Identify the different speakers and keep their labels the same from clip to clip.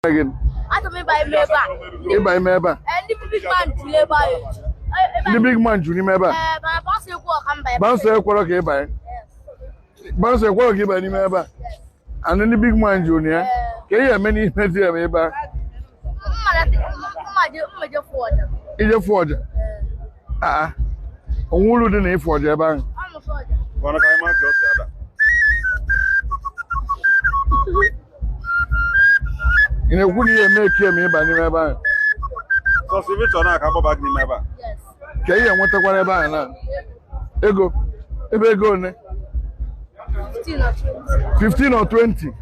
Speaker 1: Gị
Speaker 2: Achọrọ m ịba ime ebe a.
Speaker 1: Ịba ime ebe a?
Speaker 2: Ee, ndị big man juru ebe a eju.
Speaker 1: Ndị big man juru n'ime ebe a?
Speaker 2: Ee, mana bouncer ekwu ọka mba ebe a.
Speaker 1: Bouncer ekwerọ ka ịbanye? Bouncer ekwerọ ka ịbanye n'ime ebe a? And ndị big man juru na ya? Ka ihe eme n'ime di eme ebe a?
Speaker 2: Mma je fụ ọja.
Speaker 1: Ije fụ ọja? Aa, onwe uru dị na ịfụ ọja ebe ahụ?
Speaker 2: Ọ mụ fụ ọja.
Speaker 3: Gwana ka anyị maa ka ọ si ada.
Speaker 1: Ị na-ekwu na ihe eme eke ma ịba n'ime ebe ahụ?
Speaker 3: Sọsọ ife chọrọ na ka agbaba gị n'ime ebe a.
Speaker 2: Yes.
Speaker 1: Ka ihe enwetakwara ebe ahụ na ego ebe ego one?
Speaker 2: 15 or 20.
Speaker 1: 15 or 20.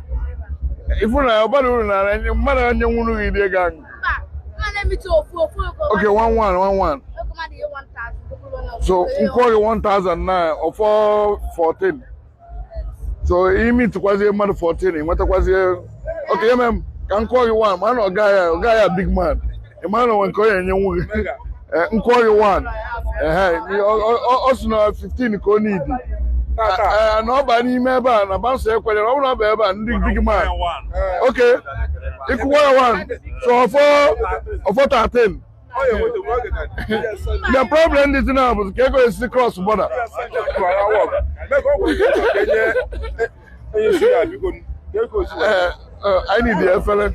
Speaker 1: Ifu na ọbara uru na mmadụ anya nwuru gị dị ego ahụ?
Speaker 2: Mba, mma na-emite ofu ofu ego.
Speaker 1: Okay, one one one one.
Speaker 2: Ego mmadụ ihe 1000.
Speaker 1: So nkwụọ gị 1000 na ọfọ 14, so imi tụkwazie mmadụ 14, ị nwetakwazie. Okay, ya mere ka m kwụọ gị 1, ma na ọ gaghị big man, ị ma na onwe nke ọ ya enyenwu gị. Nkwụọ gị 1, ehe, ọ sị na 15 ka ọ nidi na ọ ba n'ime ebe a na bouncer ekwenyere. Ọ bụrụ na ọ bụ ebe a ndị big man. Okay, ịkwụkwọ ya 1, so ọfọ 13. The problem dị na bụ ka ego esi cross border. Ee, anyị need efere.